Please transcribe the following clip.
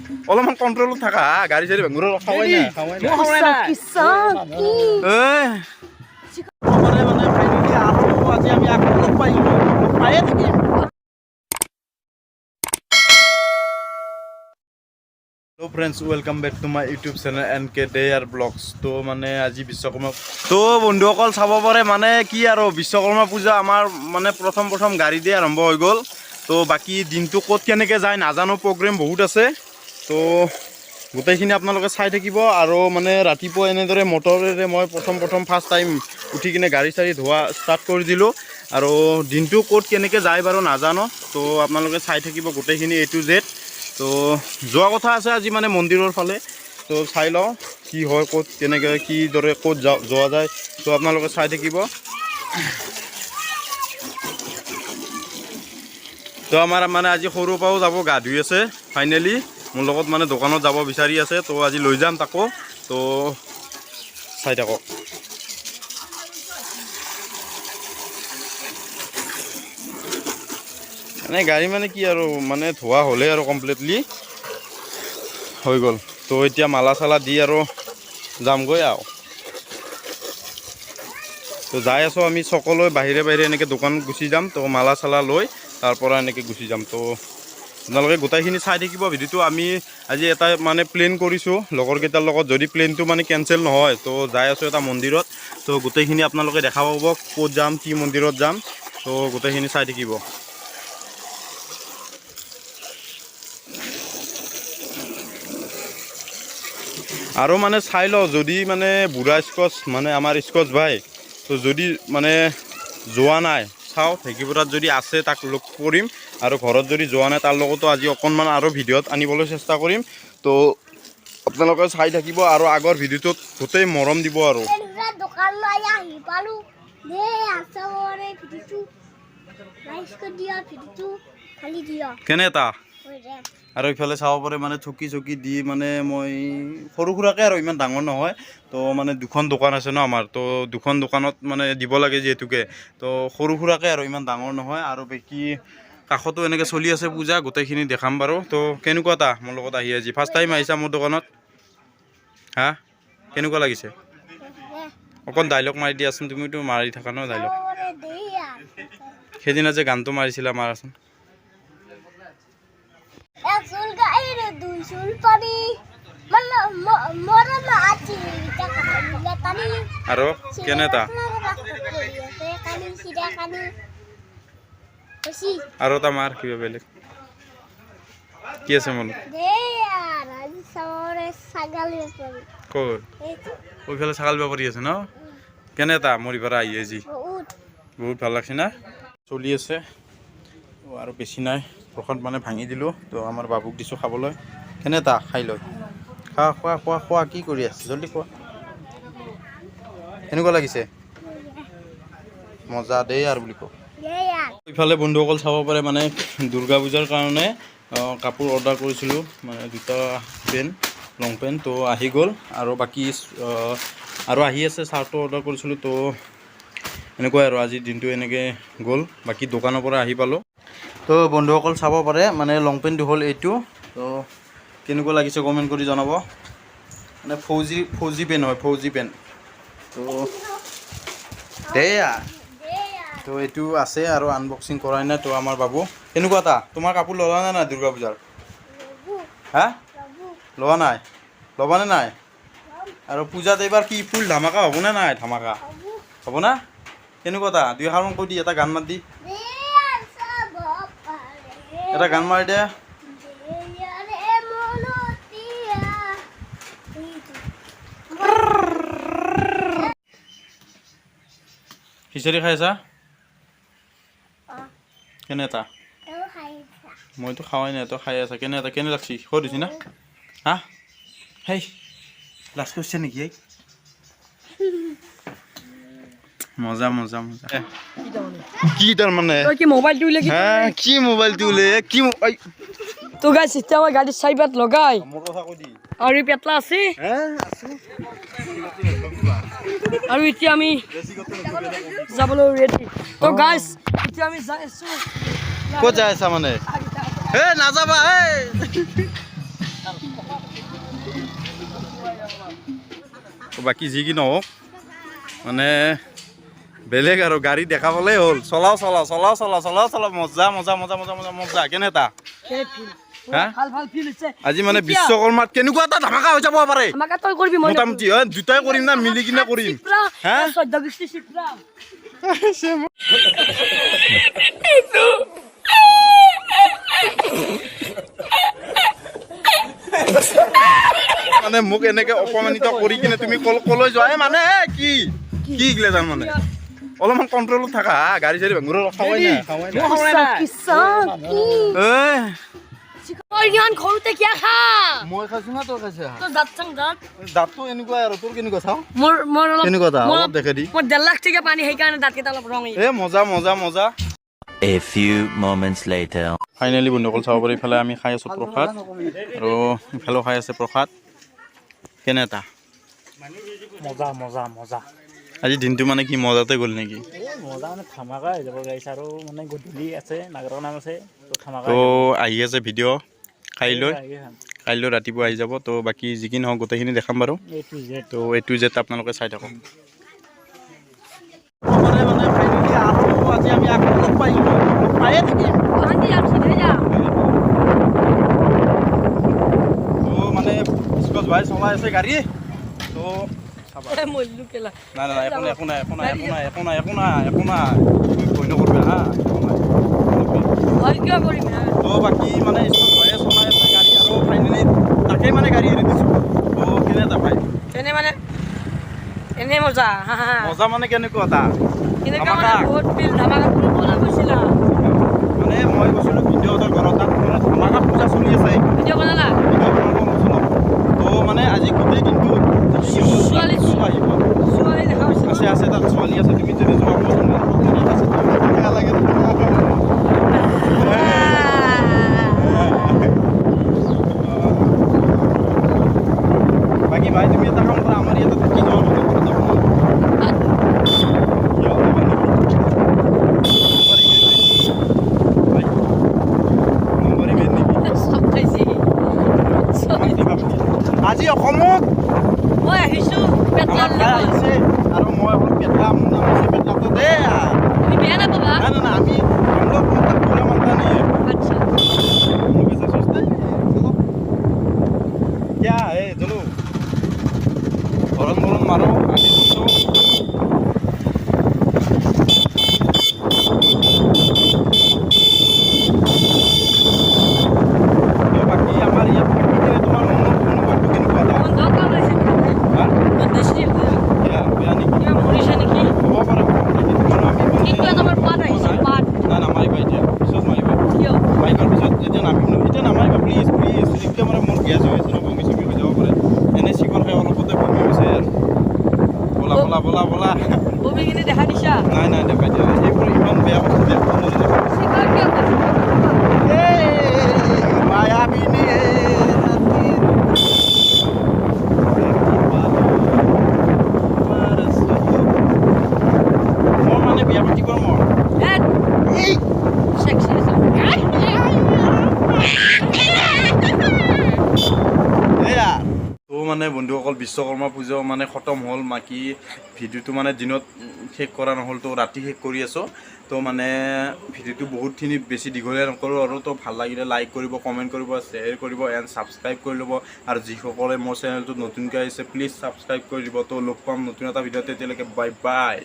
অলপমান কণ্ট্ৰলত থাকা হা, গাড়ী চাড়ী ভাঙিব খাৱাই নাই, খাৱাই নাই। এই মানে ফাইনেলি আৰু আজি আমি আকৌ লগ পাই গ'লো, লগ পায়ে থাকিম। Hello friends, welcome back to my YouTube channel N K day R blogs. তো মানে আজি বিশ্বকৰ্মা, তো বন্ধুসকল চাব পাৰে মানে কি আৰু বিশ্বকৰ্মা পূজা আমাৰ মানে প্ৰথম প্ৰথম গাড়ী দিয়ে আৰম্ভ হৈ গ'ল। তো বাকী দিনটো ক'ত কেনেকৈ যায় নাজানো, প্ৰগ্ৰেম বহুত আছে। তো গোটেইখিনি আপোনালোকে চাই থাকিব। আৰু মানে ৰাতিপুৱা এনেদৰে মটৰেৰে মই প্ৰথম প্ৰথম ফাৰ্ষ্ট টাইম উঠি কিনে গাড়ী চাড়ী ধোৱা ষ্টাৰ্ট কৰি দিলোঁ। আৰু দিনটো ক'ত কেনেকৈ যায় বাৰু নাজানো, তো আপোনালোকে চাই থাকিব গোটেইখিনি এ টু জেড। তো যোৱা কথা আছে আজি মানে মন্দিৰৰ ফালে, তো চাই লওঁ কি হয়, ক'ত কেনেকৈ কিদৰে ক'ত যোৱা যায়। তো আপোনালোকে চাই থাকিব। তো আমাৰ মানে আজি সৰুৰ পৰাও যাব, গা ধুই আছে ফাইনেলি, মোৰ লগত মানে দোকানত যাব বিচাৰি আছে। তো আজি লৈ যাম তাকো, তো চাই থাকক। মানে গাড়ী মানে কি আৰু মানে ধোৱা হ'লেই আৰু কমপ্লিটলি হৈ গ'ল। তো এতিয়া মালা চালা দি আৰু যামগৈ আৰু। তো যাই আছোঁ আমি চকলৈ, বাহিৰে বাহিৰে এনেকৈ দোকানত গুচি যাম। তো মালা চালা লৈ তাৰ পৰা এনেকৈ গুচি যাম। তো আপোনালোকে গোটেইখিনি চাই থাকিব ভিডিঅ'টো। আমি আজি এটা মানে প্লেন কৰিছোঁ লগৰকেইটাৰ লগত, যদি প্লেনটো মানে কেঞ্চেল নহয়, তো যাই আছোঁ এটা মন্দিৰত। তো গোটেইখিনি আপোনালোকে দেখা পাব ক'ত যাম, কি মন্দিৰত যাম। তো গোটেইখিনি চাই থাকিব। আৰু মানে চাই লওঁ, যদি মানে বুঢ়া স্কচ মানে আমাৰ স্কচ ভাই, তো যদি মানে যোৱা নাই চাওঁ, ঢেঁকীপৰাত যদি আছে তাক লগ কৰিম। আৰু ঘৰত যদি যোৱা নাই তাৰ লগতো আজি অকণমান আৰু ভিডিঅ'ত আনিবলৈ চেষ্টা কৰিম। তো আপোনালোকে চাই থাকিব আৰু আগৰ ভিডিঅ'টোত গোটেই মৰম দিব। আৰু কেনে এটা আৰু ইফালে চাব পাৰে মানে চকী চকী দি মানে মই সৰু সুৰাকৈ আৰু ইমান ডাঙৰ নহয়। তো মানে দুখন দোকান আছে ন আমাৰ, তো দুখন দোকানত মানে দিব লাগে যিহেতুকে, তো সৰু সুৰাকৈ আৰু ইমান ডাঙৰ নহয়। আৰু বাকী কাষতো এনেকৈ চলি আছে পূজা, গোটেইখিনি দেখাম বাৰু। তো কেনেকুৱা এটা মোৰ লগত আহি আজি ফাৰ্ষ্ট টাইম আহিছা মোৰ দোকানত, হা কেনেকুৱা লাগিছে? অকণ ডাইলগ মাৰি দিয়াচোন, তুমিতো মাৰি থাকা ন ডাইলগ। সেইদিনা যে গানটো মাৰিছিলা মাৰাচোন। আৰু কেনেটা আৰু এটা মাৰ, কিবা বেলেগ কি আছে মনত? ক'ত ওইফালে ছাগাল বেপাৰী আছে ন? কেনে এটা মোৰ ইফালে আহি আজি বহুত ভাল লাগছে না? চলি আছে আৰু বেছি নাই, প্ৰসাদ মানে ভাঙি দিলোঁ। তো আমাৰ বাবুক দিছোঁ খাবলৈ। কেনে এটা খাই লৈ, খা, খোৱা খোৱা খোৱা, কি কৰি আছে জল্দি খোৱা। কেনেকুৱা লাগিছে? মজা দেই আৰু বুলি কওঁ। ইফালে বন্ধুসকল চাব পাৰে মানে দুৰ্গা পূজাৰ কাৰণে কাপোৰ অৰ্ডাৰ কৰিছিলোঁ, মানে দুটা পেণ্ট, লং পেণ্ট, তো আহি গ'ল। আৰু বাকী আৰু আহি আছে, চাৰ্টো অৰ্ডাৰ কৰিছিলোঁ। তো এনেকুৱাই আৰু আজিৰ দিনটো এনেকৈ গ'ল। বাকী দোকানৰ পৰা আহি পালোঁ। তো বন্ধুসকল চাব পাৰে মানে লং পেণ্টটো হ'ল এইটো। তো কেনেকুৱা লাগিছে কমেণ্ট কৰি জনাব। মানে ফৌজি ফৌজি পেণ্ট হয়, ফৌজি পেণ্ট। তো দেয়া, তো এইটো আছে আৰু আনবক্সিং কৰাই নাই। তো আমাৰ বাবু কেনেকুৱা এটা, তোমাৰ কাপোৰ ল'লা নে নাই দুৰ্গা পূজাৰ? হা, লোৱা নাই? ল'বানে নাই? আৰু পূজাত এইবাৰ কি ফুল ধামাকা হ'বনে নাই? ধামাকা হ'ব না? কেনেকুৱা এটা দুই এষাৰমান কৈ দি, এটা গান মাত দি, এটা গান মাৰি দে। খিচাৰি খাই আছা? কেনে এটা? মইতো খাৱাই নাই, তই খাই আছা। কেনে এটা, কেনে লাগছি? সোৱাদ হৈছে না? হা, হেই লাজ কৰিছে নেকি? এই মজা মজা মজা। কি তাৰমানে কি মোবাইলটো উলিয়াই কি? হা, কি মোবাইলটো উলিয়াই কি? তো গাইছ এতিয়া মই গাড়ীত চাইবাত লগাই মোৰ কথা কৈ দি আৰু পেটলা আছে। আৰু এতিয়া আমি যাবলৈ ৰেডি। তো গাইছ এতিয়া আমি যাই আছো। ক'ত যাই আছা মানে? হে নাযাবা। তো বাকী যি কি নহওক, মানে বেলেগ আৰু গাড়ী দেখা পালেই হ'ল, চলাও চলাও চলাও চলাও চলাও চলাও, মজা মজা মজা মজা মজা মজা। কেনে এটা হা? ভাল ভাল ফিল হৈছে। আজি মানে এতিয়া বিশ্বকৰ্মাত কেনেকুৱা এটা ধামাকা হৈ যাব পাৰে। আমাক তই কৰিবি, মই মোটামুটি দুটাই কৰিম না মিলি কিনে কৰিম? হা? 14 কিস্তি চিপৰা। মানে মোক এনেকে অপমানিত কৰি কিনে তুমি কলৈ যোৱা? এই মানে এ, কি কি গিলে জান, মানে অলপমান কণ্ট্ৰলত থাকা হা। গাড়ী চাড়ী ভাঙুৰ খাৱাই নাই, খাৱাই নাই। কিছা কি? এই। তই ইমান সৰুতে কিয় খা? মই খাইছো না তই খাইছা? তই দাঁত চাং দাঁত। দাঁতটো এনেকুৱা আৰু তোৰ কেনেকুৱা চাওঁ। মোৰ অলপ কেনেকুৱা দা? মোৰ অলপ দেখে দি। মোৰ 1.5 লাখ টকা পানী, সেইকাৰণে দাঁতকেইটা অলপ ৰঙি। এ মজা মজা মজা। A few moments later. Finally বন্ধুসকল, চাব পাৰি ইফালে আমি খাই আছোঁ প্ৰসাদ আৰু ইফালেও খাই আছে প্ৰসাদ। কেনে এটা? মজা মজা মজা। আজি দিনটো মানে কি মজাতে গ'ল নেকি? এই মজা মানে ধামাকা হৈ যাব গাইছ। আৰু মানে গধূলি আছে, নাগৰৰ নাম আছে, তো ধামাকা। তো আহি আছে ভিডিঅ' কাইলৈ, কাইলৈ ৰাতিপুৱা আহি যাব। তো বাকী যি কি নহওক, গোটেইখিনি দেখাম বাৰু। এ টু জেড। তো এ টু জেড আপোনালোকে চাই থাকক। মানে ফাইনেলি আৰু আজি আমি আকৌ লগ পাই গ'লো, লগ পায়ে থাকিম। গুৱাহাটী যাম, চিধা যাম। তো মানে স্কচ ভাই চলাই আছে গাড়ী, তো চাবা। মৰিলো কেলা। নাই নাই নাই, একো নাই, একো নাই, একো নাই, একো নাই, একো নাই, একো নাই, একো নাই, তুমি ভয় নকৰিবা হা, একো নাই। ভয় কিয় কৰিম হা? তো বাকী মানে স্কচ ভাইয়ে চলাই আছে গাড়ী আৰু ফাইনেলি তাকেই মানে গাড়ী এৰি দিছোঁ। তো কেনে এটা ভাই? এনে মানে এনে মজা, হা হা। মজা মানে কেনেকুৱা এটা? কেনেকুৱা মানে? ধামাকা। বহুত ফিল, ধামাকা। তুমি ক'লৈ গৈছিলা? মানে মই গৈছিলোঁ ভিডিঅ'হঁতৰ ঘৰত, তাত মানে ধামাকা পূজা চলি আছে। ভিডিঅ' বনালা? ভিডিঅ' বনাব অলপ। তো মানে আজি গোটেই দিনটো ছোৱালী আহিব। ছোৱালী দেখা পাইছা? আছে আছে, তাত ছোৱালী আছে। তুমি যদি যোৱা, মই তোমাৰ লগত আছে। বেয়া লাগে। বাকী ভাই, তুমি এটা কাম কৰা, আমাৰ ইয়াতে থাকি যোৱা, মতে ঘৰত যাব নালাগে। কিয় যাবা নেকি? ভাই, নম্বৰি মেইন নেকি? চব খাইছি। আমাক দিবা আজি অসমত। মই আহিছো পেটলা। আমাৰ ভাই আহিছে আৰু মই অলপ পেটলা, মোৰ নাম হৈছে পেটলা দে। তুমি বেয়া নাপাবা। না না না, আমি हम लोग मतलब बुरा मानता नहीं है। আচ্ছা। हम लोग ऐसा सोचते हैं, चलो क्या है, चलो हॉर्न वॉर्न मारो, आगे बढ़ो। তো বাকী আমাৰ ইয়াত থাকি কিনে তোমাৰ মনৰ অনুভৱটো কেনেকুৱা এটা? বন্ধ কাম হৈছে। হা? বেছি। বেয়া বেয়া নেকি? কিবা মৰিছে নেকি? হ'ব পাৰে, হ'ব পাৰে। কিন্তু মানে আমি কিন্তু এটা আমাৰ পাত আহিছে, পাত। নাই, নামাৰিবা এতিয়া, পিছত মাৰিবা। কিয়? বাইকৰ পিছত যেতিয়া নামিম ন, এতিয়া নামাৰিবা, প্লিজ প্লিজ। এতিয়া মানে মোৰ গেছ হৈ আছে ন, বমি চমি হৈ যাব পাৰে। এনে চিকৰ খাই অলপতে বমি হৈছে আৰু। ব'লা ব'লা ব'লা ব'লা। বমিখিনি দেখা দিছা? নাই নাই, দেখাই দিয়া নাই। এইবোৰ ইমান বেয়া বস্তু দেখাব নোৱাৰি। চিকাৰ কিয় কৈছা? মায়াবিনী ৰাতিৰ তোমাৰ চকুত। মোৰ মানে বিয়া পাতিবৰ মন। এই চেক্সি আছে। এয়া তো মানে বন্ধুসকল, বিশ্বকৰ্মা পূজা মানে খতম হ'ল। বাকী ভিডিঅ'টো মানে দিনত শেষ কৰা নহ'ল, তো ৰাতি শেষ কৰি আছোঁ। তো মানে ভিডিঅ'টো বহুতখিনি বেছি দীঘলীয়া নকৰোঁ আৰু। তো ভাল লাগিলে লাইক কৰিব, কমেণ্ট কৰিব, শ্বেয়াৰ কৰিব এণ্ড ছাবস্ক্ৰাইব কৰি ল'ব। আৰু যিসকলে মোৰ চেনেলটোত নতুনকৈ আহিছে, প্লিজ ছাবস্ক্ৰাইব কৰি দিব। তো লগ পাম নতুন এটা ভিডিঅ'ত, তেতিয়ালৈকে বাই বাই।